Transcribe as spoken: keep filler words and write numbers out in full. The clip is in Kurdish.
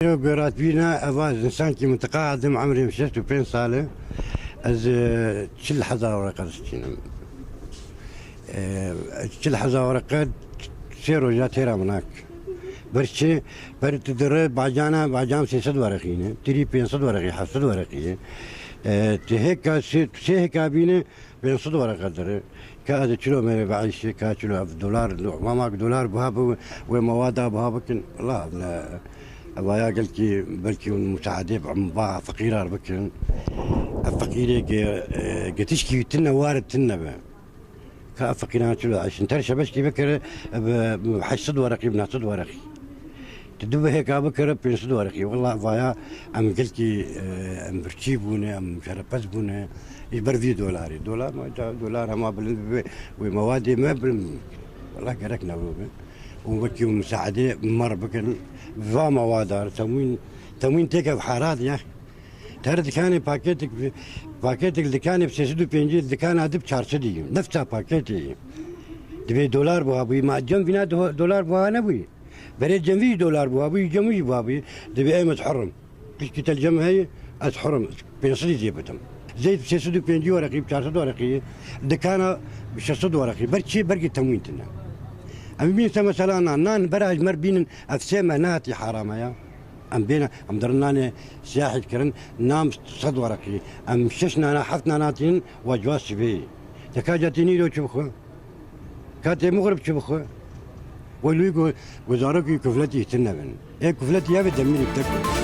Ew guratbîna eva, ez însankî mintiqa edim, emrê min şêst û pênc sal e. Ez, e, çil hezar wereqe distînim. E, çil hezar wereqe sê roja têra min nak. Ber çi? Ber tu dire bacana, bacan sê sed wereqî ne. Tirî pênc sed wereqî, heft sed wereqî ye. E, tu hêka sê, sê hêka bîne, pênc sed wereqe dire. Ka ez çilo mêrê veîşê, ka çilo ev dolar, mamak dolar buha bi wê mewada buha bikin. Allah ne, evaya gelkî belkî hûn musaadê bi ba feqîrar bikin. Ev feqîrê ge, e, getişkî wî tine, war tine be. Ka ev feqîran çilo eşin ter şebeşkî bikire, bi, bi heşt sed wereqî, bi neh sed wereqî. Tu du bihêka bikire pênc sed wereqî. Wela vaya em gelkî, e, em birçî bûne, em şerepez bûne. Ji ber vî dolarê. Dolar ma ca dolar hema bilind bibe, wê mewadê me bilind bibe. Wela gerek ne bibe. Û wekî musaadê me re bikin. Va mewada re temwîn, temwîn têke bi harat ya. Ter dikanê paketik, paketik dikanê bi sê sed û pêncî, dikana di bi çar sed yî. Nefsa paketê yî. Divê dolar buha bûyî. Ma cem vîna do-, dolar buha nebûyî. Berê cem vî jî dolar buha bûyî, cem wî jî buha bûyî. Divê em ez herim. Pişkî te li cem heye, ez herim. Pênc sed zê bidim. Zeyt sê sed û pêncî wereqî, çar sed wereqî, dikana bi şeş sed wereqî. Ber çi? Bergî temwîn tine. Em bîn se mesela nan, nan bera ji me bînin, ev sê me nehatî harame ya. Em bêne, em dirin nanê siyahî dikirin, nan sed wereqî. Em şeş nana, heft nana tînin, we cuwa sibê. Te ka ca tînî îro çi bixwe? Ka tê mixrib çi bixwe? We lûyî ku, ku zarokî kufletî hîtin nebin. Ê kufletî ya vê demîrî bi te ku.